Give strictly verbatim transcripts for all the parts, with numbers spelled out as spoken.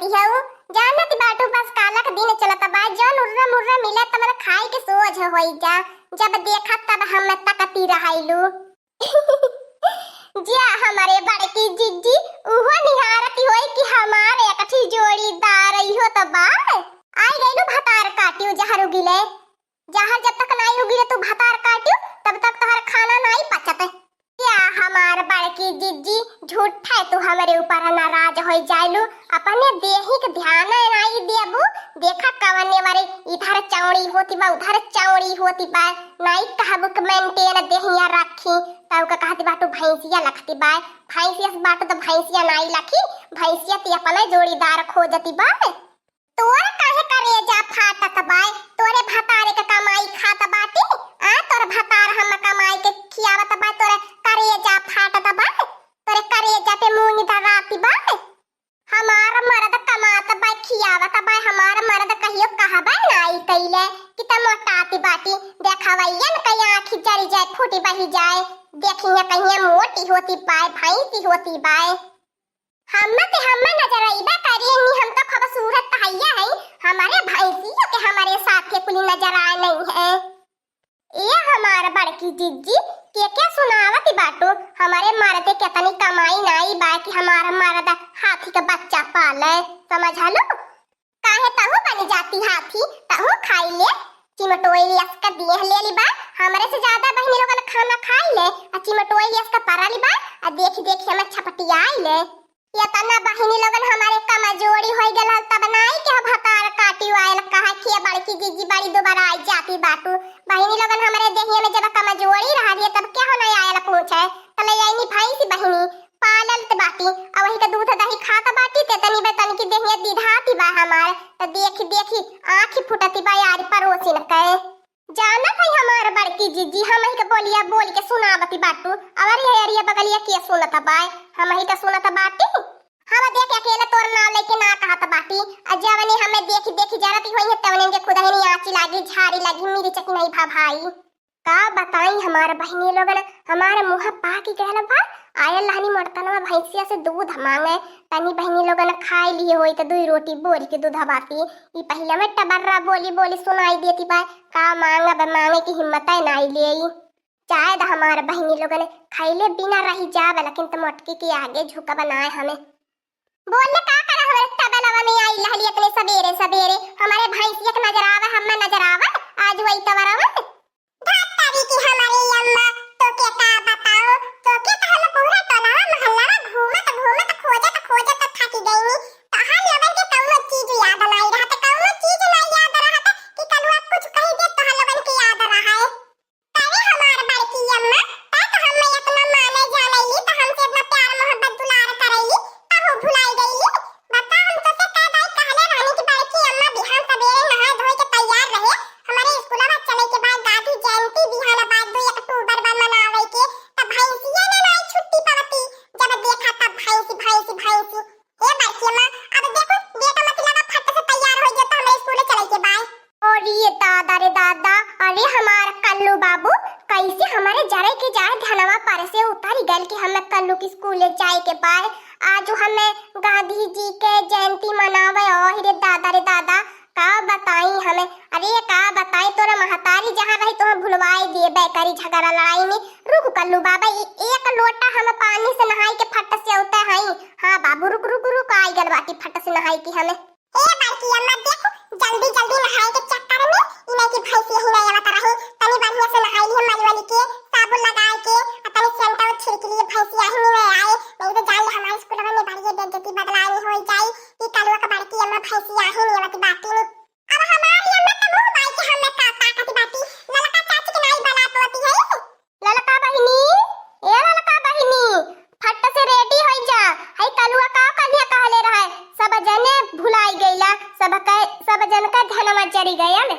हऊ जानत बाटू, बस काला के दिन चलत बा, जौन उर्रा मुर्रा मिले तमन खाए के सोझ होई जा, जब देखा तब हम तकती रहलू। जिया हमरे बड़की जिज्जी, उहो निहारती होई कि हमार एकठी जोड़ीदार इहो त बा। आई गइलू भतार काटियो जहर उगिले। जहर जब तक नाई उगिले तू भतार काटियो, तब तक तोहर खाना नाई पचत। या हमार बड़की जिज्जी, झूठे तू हमरे ऊपर नाराज होई जाइलू। अपने देही के ध्यान नाई देबू। देखा कवने वारे इधर चौड़ी होती बा, उधर चौड़ी होती बा। नाई कहबू कि maintain देहिया रखी, तब का कहती बाटू भैंसिया लखती बा। भैंसिया से बाटू तो भैंसिया नाई लखी, भैंसिया ती अपने जोड़ीदार खोजती बा। तोर काहे करेजा फाटत बाय? तोरे भतारे के कमाई खात बाटी? आ, तोर भतार हम कमाई के खियावत बाय, तोरे करेजा फाटत बाय? तोरे करेजा पे मूंग धराती बाय? हमार मर्द कमात बाय, खियावत बाय, हमार मर्द कहियो कहबे नाई कइले कि त मोटाती बाटी। देखवैयन के आँखी जरी जाए, फूटी बही जाए, देखिए कहिए मोटी होती बाय, भैंसी होती बाय। हम्मे ते हम्मे नजर अइबे करी, नी हम तो खूबसूरत त हइया हई, हमरे भैंसियो के हमरे साथे कुली नजर आए नहीं है। ए हमार बड़की जिज्जी, के के सुनावत बाटू, हमरे मर्दे के तनी कमाई नाई बा कि हमार मर्द हाथी के बच्चा पाले, समझलू? काहे तहू बन जाती हाथी, तहू खाई ले। चिमटोई लियस का देह ले ली बा, हमरे से ज्यादा बहिनी लोगन खाना खाई ले, आ चिमटोई लियस का परा ली बा, आ देखी देखी हमें छपटियाई ले। ये तना बहिनी लोगन हमरे कमजोरी होई गल हल, तब नाई के भतार काटी आयल, कहा कि ये बड़की जिज्जी बड़ी दोबारा आई जाती बाटू। बहिनी लोगन हमरे देहिया में जब कमजोरी रहा रही तब केहू नहीं आयल पूछे, तले आईनी भैंसी बहिनी पालत बाटी, आ वही का दूध दही खात बाटी, ते तनी बे तनकी देहिया दिधाती बा हमार, त देखी देखी आँखी फुटती बा यार परोसिन के। जानत है हमार बड़की जिज्जी, हम ही के बोलिया बोल के सुनावती बाटू, और ये अरिया बगलिया के सुनत बाय, हम ही के सुनत बाटी। हम देख अकेले तोर नाव लेके ना कहत बाटी, आ जवने हमें देखी देखी जरती होई है, तवने के खुदहिनी आँची लागी, झाड़ी लागी, मिर्च की नहीं भा भाई। का बताई हमार बहिनी लोगन, हमार मुँह पाकी गयल बा। आयल रहनी मोटतनवा भैंसिया से दूध मांगे, तनी बहिनी लोगन खाए लिए होई त दुई रोटी बोरी के दूधवा से। ई पहिला में टबर्रा बोली बोली सुनाई देती बा, का मांगब, मांगे की हिम्मत है नाई लेई। जाए द हमार बहिनी लोगन, खैले बिना रही जाब, लेकिन त मोटकी के आगे झुकब नाय हमें। बोल ले का करे हमरे तबलवा में आई लहली इतने सबेरे सबेरे, हमरे भैंसिया के नजर आवे, हमें नजर आवे, आज वही तवरवा। धत्तरी की हमारी अम्मा, तो के का बताओ, तो के तो हम पूरा टोलवा मोहल्ला में घूमत घूमत खोजत खोजत थक गईनी। तोहार लोगन के कौनो चीज याद नाई रहत, कौनो चीज नाई याद रहत कि कलुआ कुछ कह दे तोहार लोगन के याद रहा है। अरे हमार बड़की अम्मा, ता तो हम इतना माने जानेली, ता हमसे इतना प्यार मोहब्बत दुलार करेली, तहु भुलाई गईली। बता, हम तोसे कै बार कहले रहनी कि बड़की अम्मा बिहान सबेरे नहाए धोए के तैयार रहे, हमरे स्कूलवा चले के बाद गांधी जयंती बिहान बाद दो अक्टूबर बा मनावे के, तब भैंसिया ने नाई छुट्टी पावती, जब देखा तब भैंसी, भैंसी, भैंसी। ए बड़की अम्मा, अब देखो, बेटा मत लगा, फट से तैयार हो गया तो हमरे स्कूल चले के बाय। अरे दादा रे दादा, अरे हमार कल्लू बाबू, कैसे हमरे जरे के जाए धनवा पर से उतर गल कि हमें कल्लू के स्कूले जाए के बाय। आज हमें गांधी जी के जयंती मनावे, ओही रे दादा रे दादा, का बताई हमें, अरे का बताई तोरा महतारी जहाँ रही तो भुलवाई दिए बैकरी झगड़ा लड़ाई में। रुक कल्लू बाबा, ई एक लोटा हम पानी से नहाई के फट से उते हई। हाँ बाबू रुक रुक रुक, आई गल बाटी फट से नहाई की हमें। ए बड़की अम्मा, देखो, जल्दी जल्दी नहाए के चक्कर में इन्हें की भैंस यही नहीं आवत रही। तनी बढ़िया से नहाई ली हम मलवली के, साबुन लगाए के, आ तनी सेंट और छिड़क लिए, भैंस यही नहीं आए, नहीं तो जान ले हमारे स्कूल में बड़ी बेइज्जती बदलानी हो जाई कि कलुआ का बड़की अम्मा भैंस यही नहीं आवत बाटी। अब हमारी अम्मा तो मुंह बाई के हमें का ताकत बाटी, ललका चाची के नाई बला पोती है। ललका बहिनी, ए ललका बहिनी, फट से रेडी होई जा। हई कलुआ का कन्या कहले रहे, सब जने भुलाई गईला, सब के, सब जन का धनवा जरी गयल।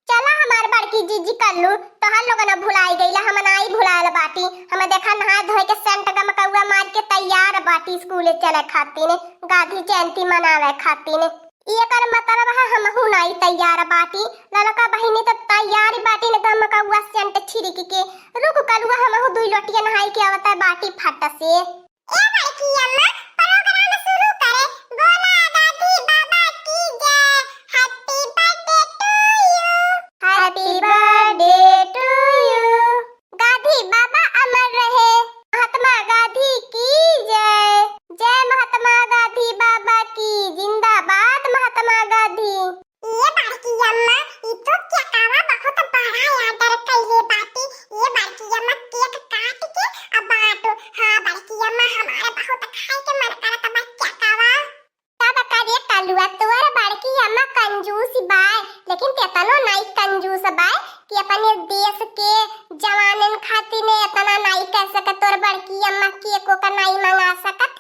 चला हमार बड़की जीजी कल्लू, तोहार लोगन भुलाई गईला, हम नाई भुलायल बाटी। हम देखा नहा धोए के सेंट गमकौआ मार के तैयार बाटी स्कूले चले खातिर, गांधी जयंती मनावे खातिर। एकर मतलब है हमहू नाई तैयार बाटी। ललका बहिनी त तैयार बाटी न गमकौआ सेंट छिड़क के। रुक कलुआ, हमहू दुई लोटिया नहाई के आवता बाटी फट से। ए बड़की अम्मा, प्रोग्राम शुरू करे। बोला दादी बा कंजूस बाय, लेकिन तेतनो नाई कंजूस बाय कि अपने देश के जवानन खातिर एतना नाई कर सकत। तोर बड़की अम्मा केको का नाई मंगा सकत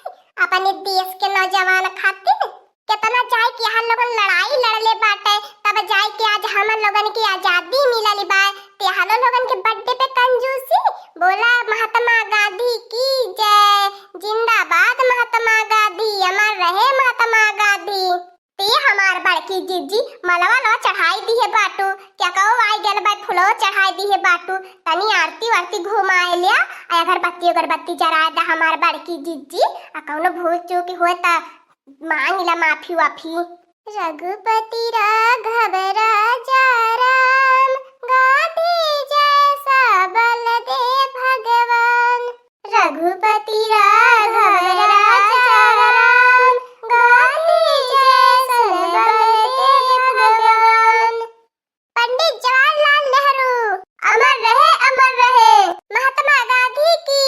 अपने देश के नौजवान खातिर। केतना जाए कि यहाँ लोगन लड़ाई लड़ले बाटे, तब जाए कि आज हमन लोगन के आजादी मिलल बा। ते हलो लोगन के बर्थडे पे कंजूसी। बोला महात्मा गांधी की जय, जिंदाबाद महात्मा गांधी, अमर रहे महात्मा गांधी। ते हमार बड़की जिज्जी मलवा लवा चढ़ाई दिहे बाटू, क्या कहो आई गल बा फुलो चढ़ाई दिहे बाटू, तनी आरती वारती घुमाए लिया, आ अगरबत्ती अगरबत्ती जराए दा हमार बड़की जिज्जी, आ कौनो भूल चूक होए त मांग ला माफी वाफी। रघुपति राघव राजा राम, गांधी जैसा बल दे भगवान। रघुपति राघव राजा राम, गांधी जैसन बल दे भगवान। पंडित जवाहरलाल नेहरू अमर रहे, अमर रहे। महात्मा गांधी की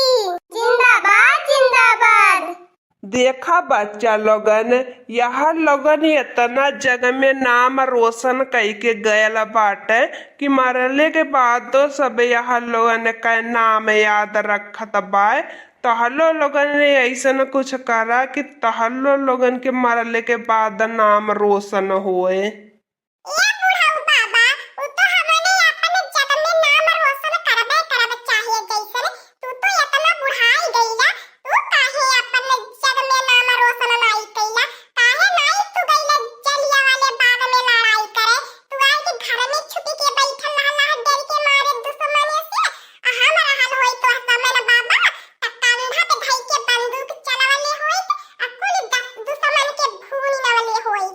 जिंदाबाद, जिंदाबाद। देखा बच्चा लोगन, यह लोगन एतना जग में नाम रोशन कइके गयल बाटे कि मरले के बादो सब यह लोगन का नाम याद रखत बाय। तहलो लोगन ने अइसन कुछ करा कि तहलो लोगन के मरले के बाद नाम रोशन होए। ए बुढ़ऊ बाबा, उ तो हमने अपन जग में नाम रोशन करबे करब चाहिए। जैसन तू तो इतना बुढ़ाई गईला, तू काहे अपन जग में नाम रोशन नाई कईला? काहे नाई तू गईला जलिया वाले बाग में लड़ाई करे? तू आए के घर में छुपी के बैठल रहला, डर के मारे दुश्मन से। आ हम रहल होई तो समय बाबा, त कंधा पे धई के बंदूक चलावले होई, आ कुल द-, दुश्मन के भून नवले होई।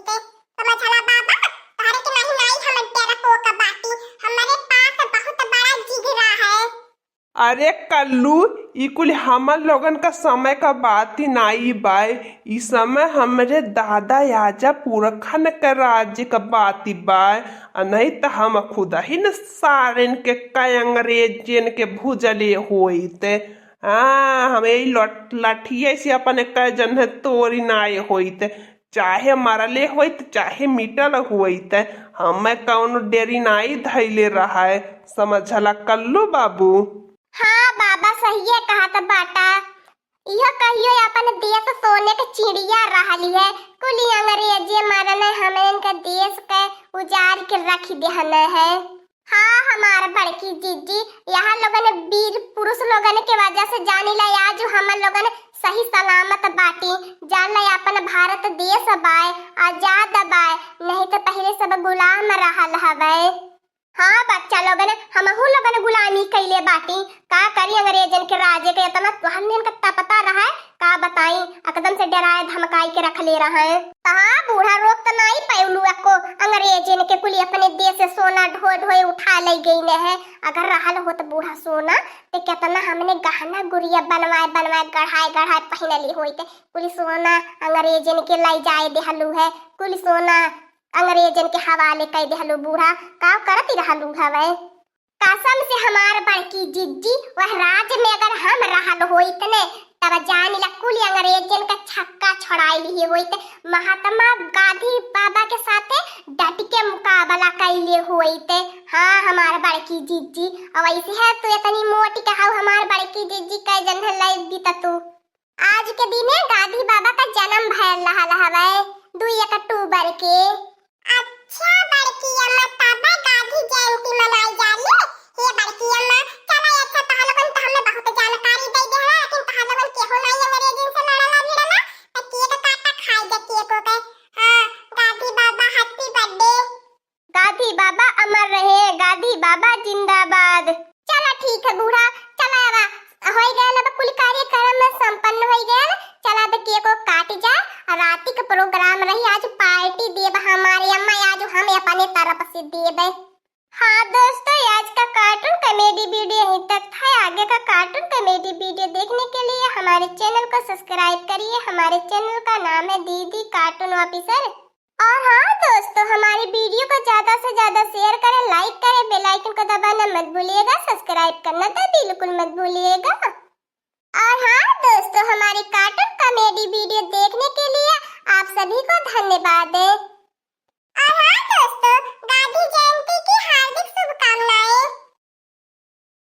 समझला बाबा, तोहरे के नहीं नाई हम डरपोक बाटी, हमरे पास बहुत बड़ा जिगरा है। अरे कल्लू, ई कुल हमन लोगन का समय का बात ही नाई बाय। ई समय हमरे दादा आजा पुरखन के राज्य का बात ही बाय। आ नहीं त हम खुद ही न सारेन के कई अंग्रेजन के भुजले होइत। हाँ, हम यही लठ-, लठिये से अपन कई जन तोरी नाई होइत। चाहे मरले होइत, चाहे मिटल होइत, हमें कौनो डेरी नाई धइले रहे, समझला कल्लू बाबू? हाँ बाबा, सहिए कहत बाटा। इहो कहियो अपन देश सोने के चिड़िया रहली है, कुल अंग्रेजे मरन हमन के देश के उजाड़ के रख देहन है। हाँ, हमार बड़की जिज्जी, यहाँ लोगन वीर पुरुष लोगन के वजह से जानी ला आज हमन लोगन सही सलामत बाटी। जान ला अपन भारत देश बाय, आजाद बाय, नहीं तो पहले सब गुलाम रहल हवे। हाँ बच्चा लोगन, हमहू लोगन गुलामी कइले बाटी। का करी अंग्रेजन के राजे के इतना तोहन का तपता रहे, का बताई, एकदम से डराए धमकाई के रखले रहे। कहाँ बूढ़ा रोक त नाई पउलू एको, अंग्रेजन के कुली अपने देश से सोना ढोए ढोए उठा ले गई ने है। अगर रहल होत बूढ़ा सोना, ते केतना हमने गहना गुरिया बनवाए बनवाए गढ़ाए गढ़ाए पहिनली होइत। कुली सोना अंग्रेजन के लाई जाए देहलू है, कुली सोना अंग्रेजन के हवाले कइ देहलू बूढ़ा, का करत रहलू हवे? कसम से हमार बड़की जिज्जी, वह राज में अगर हम रहल होइत ने, तब जान ला कुल अंग्रेजन का छक्का छोड़ाई लिहे होइत, महात्मा गांधी बाबा के साथे डट के मुकाबला कइले होइत। हाँ, हमार बड़की जिज्जी, और वैसे है तू इतनी मोटी कहाऊ हमार बड़की जिज्जी, कई जन लाई बीता तू। आज के दिने गांधी बाबा का जन्म भयल रहल हवे, दुई अक्टूबर के। अच्छा बड़की अम्मा, तब गांधी जयंती मनाई जाले। हे बड़की अम्मा, चला अच्छा, तोहर लोगन तो हमें बहुत जानकारी दे देहला, लेकिन तोहर लोगन केहू नाई अंग्रेजन से लड़ला भिड़ला, त केक काटा खाई जा केको के। हाँ, गांधी बाबा happy birthday। गांधी बाबा अमर रहे, गांधी बाबा जिंदाबाद। चला ठीक है बूढ़ा, चला अब होई गयल, अब कुल कार्यक्रम में संपन्न होई गयल। चला अब केको काट जा, और राती का program रही, आज party देब हमारे अम्मा, आज हम अपने तरफ से देब। हाँ दोस्तों, आज का cartoon comedy video यहीं तक था। आगे का cartoon comedy video देखने के लिए हमारे channel को subscribe करिए। हमारे channel का नाम है दीदी Cartoon Officer। और हाँ दोस्तों, हमारी video को ज्यादा से ज्यादा share करें, like करें, bell icon को दबाना मत भूलिएगा, subscribe करना तो बिल्कुल मत भूलिएगा। और हाँ दोस्तों, हमारी cartoon comedy video देखने के लिए आप सभी को धन्यवाद है।